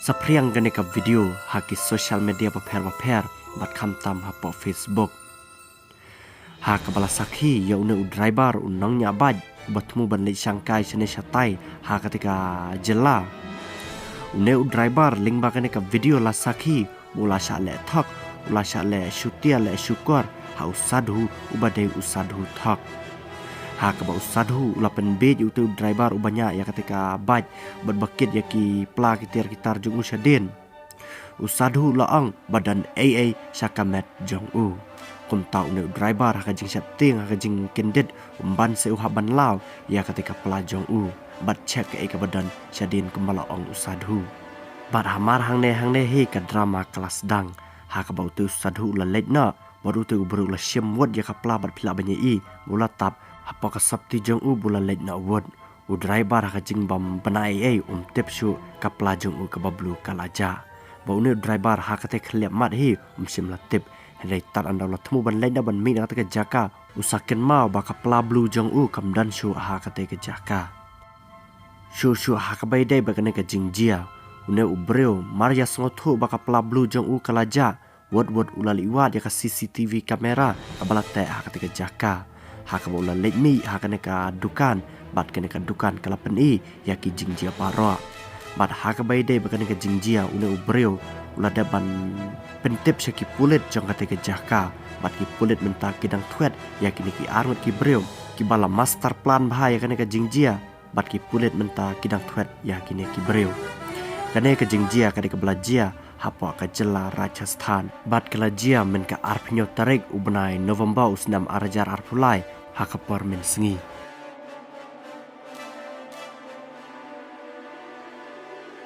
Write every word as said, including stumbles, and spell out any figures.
Taphriang kane ka video ha ki social media bapher bapher bad khamtam hapoh Facebook. Ha kaba la sakhi ïa une u driver u nongñiah bike uba thmu ban leit shangkai shane shatai ha kata ka jylla. Une u driver lyngba kane ka video la sakhi u la shah leh thok, u la shah leh shu tia leh shukor ha u sadhu uba dei u sadhu thok. Ha kaba u sadhu u la pynbiej ïa utu u driver uba ñiah ïa kata ka bike bad ba kit ïa ki pla ki tiar ki tar jong u shadien. U sadhu u la ong ba don ei ei sha ka met jong u. Kumta une u driver ha ka jingsheptieng ha ka jingkyndit um ban seh u hap ban law ïa kata ka pla jong u bad check kaei kaba don shadien kumba la ong u sadhu. Bad hamar hangne hangne hi ka drama ka la sdang ha kaba utu u sadhu u la leit noh bad utu u briew u la shim wut ïa ka pla bad phi lah ban ïohi u la tap hapoh ka sopti jong u ba u la leit noh wut. U driver ha ka jingbym bna ei ei um tip shuh ka pla jong u kaba blue ka la jah. Ba une u driver ha kata ka khyllipmat hi um shym la tip. Hynrei tad ynda u la thmu ban leit noh ban mih na kata ka jaka u sa kynmaw ba ka pla blue jong u kam don shuh ha kata ka jaka. Shuh shuh ha kaba ïadei bad kane ka jingjia, une u briew mar ïa sngewthuh ba ka pla blue jong u ka la jah, wut wut u la leit wad ïa ka C C T V camera kaba la teh ha kata ka jaka. Ha kaba u la leit mih ha kane ka dukan bad kane ka dukan ka la pyni ïa ki jingjia baroh. Bad ha kaba ïadei bad kane ka jingjia une u briew u la dep ban pyntip sha ki pulit jong kata ka jaka. Bad ki pulit mynta ki dang thwet ïa kine ki arngut ki briew kiba la master plan bha ïa kane ka jingjia. Bad ki pulit mynta ki dang thwet ïa kine ki briew. Kane ka jingjia ka dei kaba la jia hapoh ka jylla Rajasthan bad ka la jia mynta ka arphew tarik u bnai November u snem ar hajar arphew lai ha ka por mynsngi.